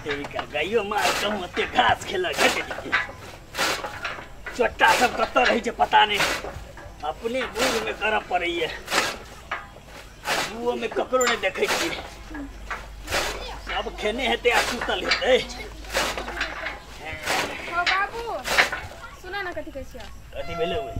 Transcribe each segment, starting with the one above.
तेरी का गाइयो मार कहूँ एते घास खेलक घट चोट्टा सब कतऽ रहै छै पता नहि अपने बूढ़ में करऽ पड़ैया में ककरो नहीं देखै छियै सब खेने हेतै आ सुतल हेतै। हो बाबू सुना ना कथी कहै छियै कथी भेलै ओइ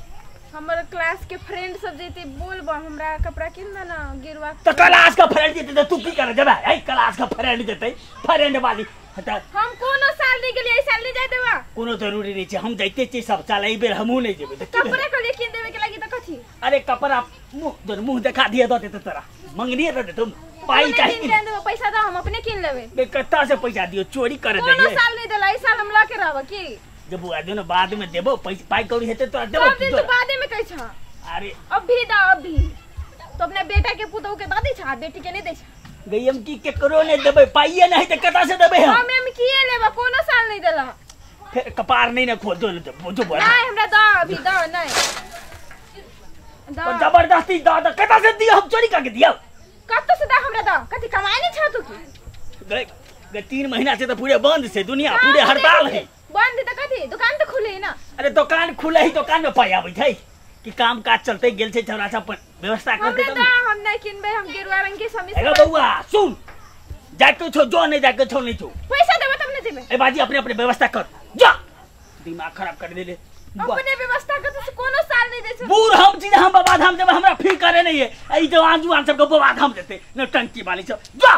हमर क्लास के फ्रेंड सब जैते बोलबम हमरा कपड़ा किन दे ना गेरुआ त क्लास का फ्रेंड जेतै त तू की करे जेबे ए क्लास का फ्रेंड जेतै फ्रेंड वाली त हम कोनो साल नहीं गेलियै एई साल नहीं जाय देबा कोनो जरूरी नहीं छै हम जाइते छी सब साल एई बेर हमहू नहीं जेबै त कपड़ा कहलियै किन देबे के लागी त कथी अरे कपड़ा मुंह मुंह देखा दिए दे देते तोरा मंगनी दे तुम पाई चाही किन देबो पैसा दा हम अपने किन लेबे बे कत्ता से पैसा दियो चोरी कर देलियै कोनो साल नहीं देला एई साल हम ल के रहब की जब बुआ दे ना बाद में देबो पैसा पाई कौड़ी हेतै तोरा देबो सब दिन तो बादे में कहै छ। अरे अभी दा अभी तो अपने बेटा के पुतहु के द दै छ बेटी के नहीं दै छ गई हम की केकरो नहीं देबै पाइए नहीं त कता से देबै हम हम किए लेबा कोनो साल नहीं देला फिर कपार नहीं ना खोल दो ना जो बुआ नहीं हमरा दा अभी दा नहीं दा जबरदस्ती दा दा कता से दियो हम चोरी करके दियो कत से दा हमरा दा कथी कमाई नहीं छ तू की गए गए 3 महीना से तो पूरे बंद से दुनिया पूरे हड़ताल है बंद त कथी दुकान त खुले ना। अरे दुकान खुले ही दुकान में पाई आबै छै कि काम काज चलते गेल छै थोड़ा सा व्यवस्था करते हमरा दा हम नहीं किनबे हम गेरुआ रंग के समीज अरे बउआ सुन जाके छो जो नहीं जाके छो नहीं छो पैसा देबे तब न जेबे ए बाजी अपने अपने व्यवस्था कर जा दिमाग खराब कर देले अपने व्यवस्था कर तो कोनो साल नहीं दे छै बूढ़ हम चीज हम बाबा धाम देबे हमरा फिर करे नहीं है ई जवान जुआन सब के बाबा धाम देते न टंकी वाली सब जा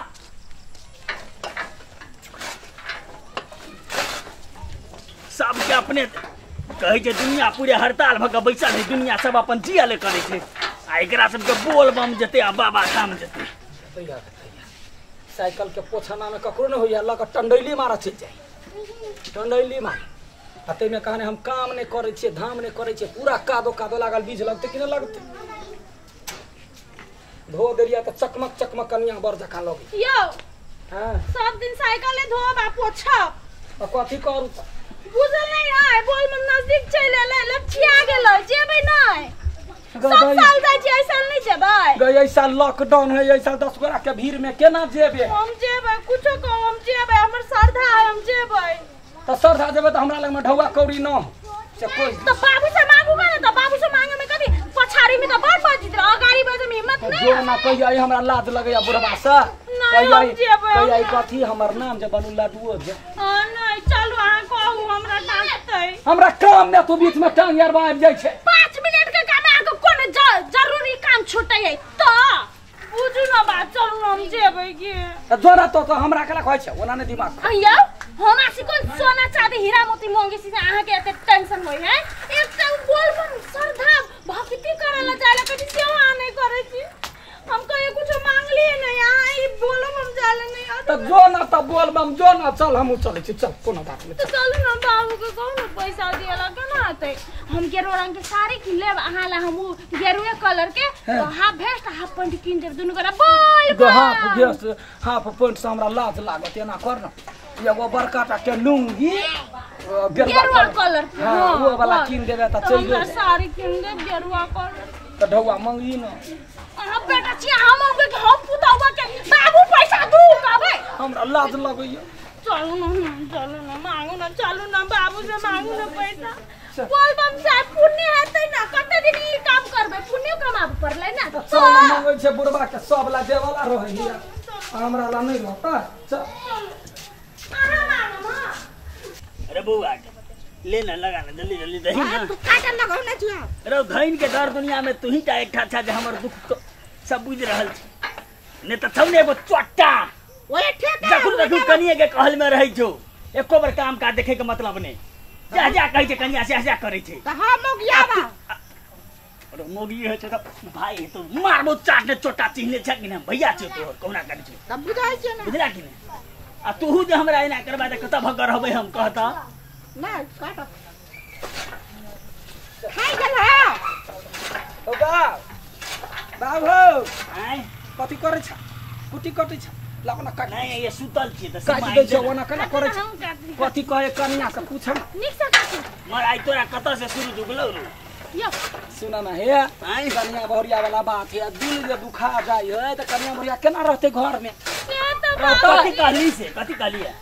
सबके अपने कहै छै दुनिया पूरे हड़ताल भऽ के बैसल है दुनिया सब अपन जियल करै छै आ एकरा सबके बोल बम जेतै आ बाबा धाम जेतै। साइकिल के पोछना में ककरो नहीं होइया लग टंडैली मारा चलि जाय टंडैली मार आ ताहिमे कहने हम काम नहीं करै छियै धाम नहीं करै छियै पूरा कादो कादो लागल बीज लगतै कि नहि लगतै धो देलियै तऽ चकमक चकमक कनिया बड़ जकाँ लगै यौ। हां सब दिन साइकिले धोब आ पोछब आ कथी करू बुझल नहीं है बोल मन नजदीक चल एलै लपछिया गेलै जेबै नहीं सब साल जाइ छियै एहि साल नहीं जेबै गई एहि साल लॉकडाउन है एहि साल 10 गोरा के भीड़ में केना जेबै हम जेबै कुछो कहू हम जेबै हमर श्रद्धा है हम जेबै त श्रद्धा जेबै त हमरा लग में ढौआ कौड़ी न से कोई त बाबू से मांगू ना त बाबू से मांगे में कभी पछाड़ी में त बड़ बजित रह अगाड़ी बजे में हिम्मत नहीं जो ना कहिया हमरा लाज लगैया बुढ़बा से कहिया कथी हमर नाम जे बनू लाडुओ जे। हां नहीं चलू अहाँ कहू हमरा डांटतै हमरा काम में तू बीच में टांग यार आबि जाइ छै 5 मिनट के काम अहाँ के कोनो जरूरी काम छूटै है त बुझू ना बात चलू हम जेबै के त जोरा तो हमरा केला कहै छै ओना नै दिमाग अइयो हमरा से कोन सोना चांदी हीरा मोती महंगी से अहाँ के एते टेंशन होय है एकटा बोल बम श्रद्धा भक्ति करे ला जाय ला कथी से अहाँ नहीं करै छी हम कहियो कुछ मांगलिए नहीं अहाँ ई बोलो हम जाले नहीं त जो ना त बोल बम जो ना चल हमहु चलै छी चल कोनो बात नहीं त चलू ना बाबू के कहू ना पैसा दिएला केना हेतै हम गेरुआ रंग के साड़ी किन लेब अहाँ ला हम गेरुए कलर के हाफ भेस्ट हाफ पैंट किन देब दुनू गोरा बोल go half waste half pant से हमरा लाज लागत एना कर ना एगो बड़का टा के लुंगी गेरुआ कलर हां वो वाला किन देबे त चल हमरा साड़ी किन देब गेरुआ कलर त ढौआ मंगी ना अहाँ बेटा छी हम के हम पुतौआ के बाबू पैसा दू कहबै हमरा लाज लगैया चलू ना चलू ना मांगू ना चलू ना बाबू से मांगू ना पैसा बोल बम साहब पुण्य हेतै ना कते दिन ई काम करबै पुण्य कमाब पड़लै ना त चल मंगै छै बुढ़बा के सब ला देवला रहै हिया हमरा ला नहीं रहता चल अहाँ मांगम हां। अरे बउआ ले ना लगा ना जल्दी जल्दी दही ना तू काटा लगाउ ना छुआ। अरे धइन के दर दुनिया में तू ही टा एकठा छा जे हमर दुख तो सब बुझ रहल छी ने त छौ ने एगो चोट्टा ओए ठेका जखन देखू कनिए के कहल में रहै छौ एको बार काम काज देखे के मतलब नहीं जा जा कहै छै कनिया से जा करै छै त हम मोगियाबा अरे मोगी है छै त भाई तो मारबो चाट ने चोटा चिन्हले छै कि ने भैया छै तोहर कोना करै छै त बुझै छै ना बुझला कि ने आ तूहू जे हमरा एना करबा त कत भगर रहबै हम कहता ना काट खाइ गेल हा ओ बाब बाब हो आय कथी करै छ कुटी कटै छ लाओ ना काट नहीं ये सुतल छी त काटि दै छै ओना केना करै छ कथी कहे कनिया से पूछ न नीक से काटू मर आइ तोरा कत से शुरू जुगलौ रू यो सुन ना हे कनिया बहुरिया वाला बात है दिल जे दुखा जाय है त कनिया बहुरिया केना रहते घर में से त कथी कहली से कथी कहली है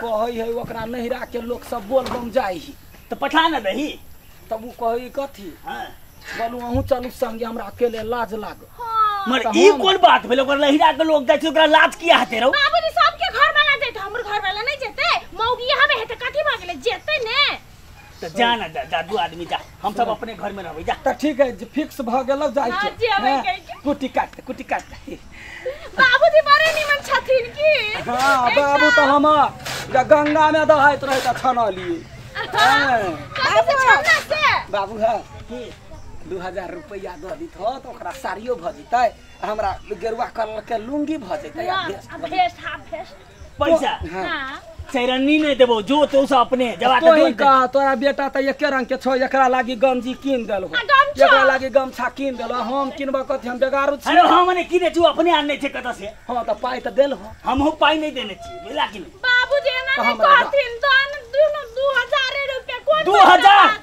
कहै है ओकरा नहिरा के लोक सब बोल बम जाइ ही त पठा न दही। तब उ कहै कथी? हां बोलू अहूँ चलू संगे, हमरा अकेले लाज लाग। मर ई कोन बात भेल? ओकर नहिरा के लोक जाइ छै ओकरा लाज किया हेतै रौ? बाबूजी सबके घर वाला जैते, हमर घर वाला नहीं जेते। मौगी हमें हेतै कथी भऽ गेलै, जेते ने। त जा ना जा, जा दू आदमी जा, हम सब अपने घर में रहबै जा। त ठीक है, फिक्स भ गेल जाइ के। कुटी काट, कुटी काट। बाबूजी बड़े निमन छथिन की? हां बाबू त हमर गंगा में दहाइत रहे त छनलिए। हां कथी से छनला से? बाबू है की 2000 रुपया द दित हो त ओकरा साड़ियो भ जतै, हमरा गेरुआ कलर के लुंगी भ जतै आ भेस्ट। हां भेस्ट पैसा। हां चैरनी नहीं देबो, जो तो सब अपने जवा त तोही कह। तोरा बेटा त एके रंग के छौ, एकरा लागी गंजी कीन देलहो, एकरा लागी गमछा कीन देलहो, हम किनबो कथि? हम बेगारू छी। अरे हम ने किने छु, अपने आनने छै कत से। हां त पाई त देलहो, हमहु पाई नहीं देने छी, बुझला कि नहीं? बाबूजी एना नहीं कहथिन, दान दुनु 2000 रुपया कोन 2000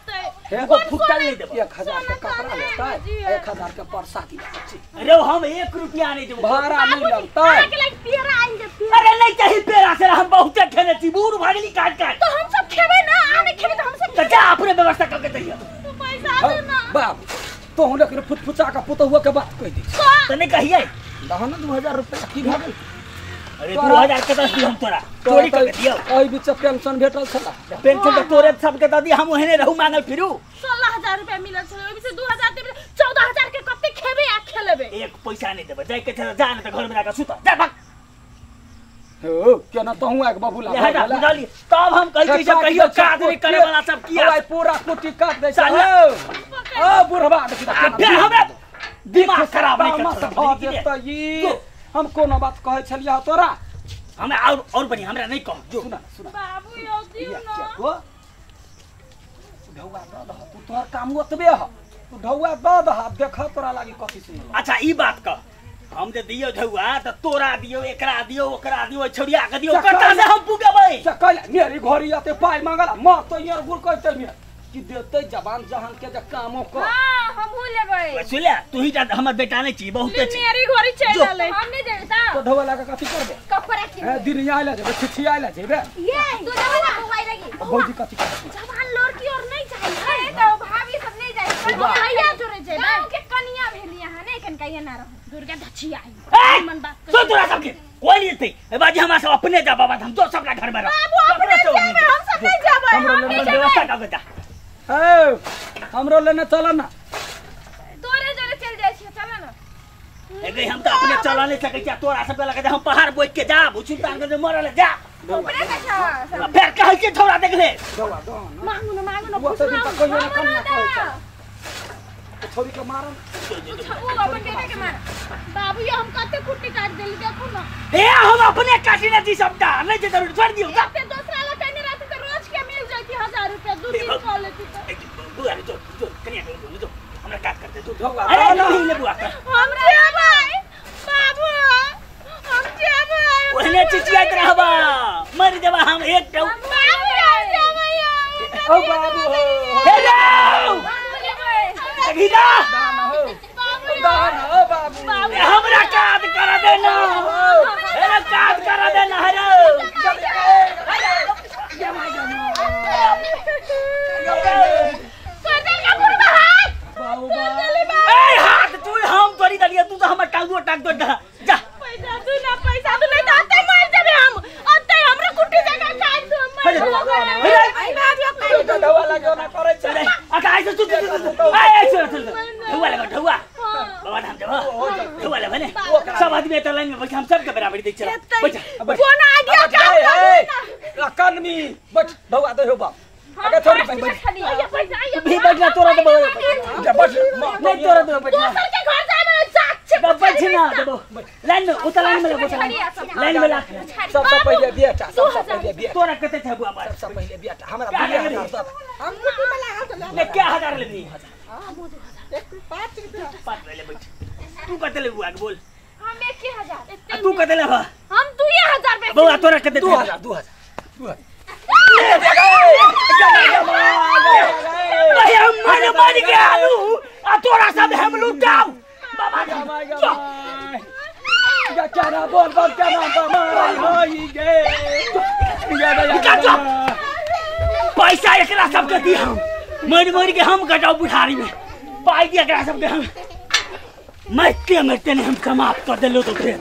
एगो फुटल नहीं देबो। 1000 के कपड़ा लेतै, 1000 के परसादी लेतै। अरे हम 1 रुपया नहीं देबो, भाड़ा नहीं लगतै। अहाँ के लागी पेड़ा आइन दे। अरे नहीं चाही पेड़ा से, हम बहुते खेने छी, बूढ़ भागली काट काट। तो हम सब खेबै ना, अहाँ नहीं खेबै त हम सब त जा अपने व्यवस्था कर के दैया। तू पैसा दे ना बाबू। तोहू लेकिन फुटफुचा के पुतहुआ के बात कहि दै त नहीं कहियै। दह न 2000 रुपया की भऽ गेल? अरे 2000 के दस दी हम तोरा, चोरी कर के दियौ। एहि बीच पेंशन भेटल छला, पेंशन त तोरे सबके the दी, हम ओहने रहू मांगल फिरू। 16000 रुपया मिलल छलै, ओहि से 2000 देबै 14000 के कते खेबै आ खेलेबै? एक पैसा नहीं देबै, जाय के छै जा न त घर में जाके सुत जा भाग। हो केना तहू आके बबूला बुझलियै? तब हम कहै छी सब कहियो काज नहीं करे वाला सब किया भाई पूरा कुटी काट दै छै। ओ बुढ़वा देखि त फेर हमरा दिमाग खराब नहीं कर ई। हम कोनो बात कहै छलियै तोरा? हमरा और बनी हमरा नहीं कह। जो सुना सुना बाबू यौ दिउ न गो ढौआ the दह, तू तोहर काम ओतबे ह, तू ढौआ the दह, देख तोरा लागी कथी सुनल। अच्छा ई बात कह, हम जे दियो ढौआ त तोरा दियो, एकरा दियो, ओकरा दियो, छौड़िया के दियो, कता से हम पुगबै? सकल मेरी घोड़ी आते पाई मांगला म तो यार गुर कहते मे कि देतै जवान जहान के जे कामो कर। हां हमहु लेबै। सुन ले तू ही जा, हमर बेटा नहीं छी बहुते छी। मेरी घोड़ी चल रहलै, हम नहीं देबै त तो ढौआ लागा कथी करबे? कपड़ा किनबै। ए दिनिया आइला जेबे, छिछिया आइला जेबे। ये तू देबै ना मोबाइल लगी। भौजी कथी करबे? जवान लड़की और नहीं चाहिए है तो भाभी सब नहीं जाए, भैया जोरे जेबे। गांव के कनिया भेली यहां नहीं कन कहिया ना रहो, दुर्गा धछिया आई मन बात सुन तोरा सबके कोई नहीं देतै। ए बाजी हमरा सब अपने जा बाबा, हम तो सबला घर में रह। बाबू अपने जेबे, हम सब नहीं जाबै, हम नहीं जेबै। व्यवस्था कर जा। ए हमरो लेने चल ना, तोरे जोरे चल जाइ छी, चल ना। ए हम तो अपने चल नहीं सकै छी, तोरा सबके लगे हम पहाड़ बोइक के जा, सुल्तानगंज मरल जा। ओकरे के छ फेर कहै छी छोरा देख ले। दवा दो ना मांगू ना, मांगू ना, वो खुश त कहियो ना कन्या कहै छै छोरी के मारन, उ अपन बेटा के मार। बाबू ये हम कते कुट्टी काट देली देखू ना। ए हम अपने काटी ना दी सबटा, नहीं जे जरूर छोड़ दियो। एते दोसरा ल कहने रहती त रोज के मिल जाती 1000 रुपया, दू दिन क लेती त। बुआ रे जो जो कन्या के जो हमरा काट कर दे तू ढौआ। अरे नहीं ले बुआ कर हमरा जेबै बाबू, हम जेबै। ओहने चिचियाइत रहबा मर जेबा हम एक टौ। बाबू जेबै। ओ बाबू हो हे रो अगिला दान हो, दान हो बाबू। हमरा काज कर दे ना, हेरे काज कर दे ना, हेरे ए हाथ तू हम तोरी दलिया, तू तो हमर टांगो टांग दो जा। पैसा दू ना, पैसा दू नहीं त अते मर जेबे हम, अते हमरा कुटी जगह काट दो मर जेबे। आई बाबू तू त ढौआ लाग्यो ना करै छै। अच्छा ऐसे तू ए चल चल ढौआ लगा ढौआ बाबा धाम जब ढौआ लगा ने सब आदमी एत लाइन में बैठ, हम सबके बराबरी दै चल बैठ। कोन आ गया ए कनमी बैठ, ढौआ दे हो बाप। अगे थोड़ी बैठ भी बैठना तोरा देबो जा बैठ, नहीं तोरा देबो बैठना। दोसर के घर जाबे जात छै बैठ ना देबो लाइन में, उता लाइन में लगो, लाइन में लाख। सबसे पहिले बेटा, सबसे पहिले बेटा तोरा कते छै बुआ? सबसे पहिले बेटा हमरा 2000 दे। हम कुटी में लागल त ले क्या हजार लेबी? हम 2000 एक 5 रुपया 5 ले बैठ। तू कते लेबू आगे बोल? हम 1000। तू कते लेबा? हम 2000 रुपया। बौआ तोरा कते? 2000 2000 2000। भाई हम मन मर गया आलू आ तोरा सब हम लुटाऊ बाबा या क्या ना बोल बोल क्या ना मारा होई गे या या पैसा एकरा सबके दी हम मरि मरि के हम कटाउ बुढ़ारी में पाई दिया एकरा सबके हम मरते मरते नहीं हम समाप्त कर दिलो तो फिर।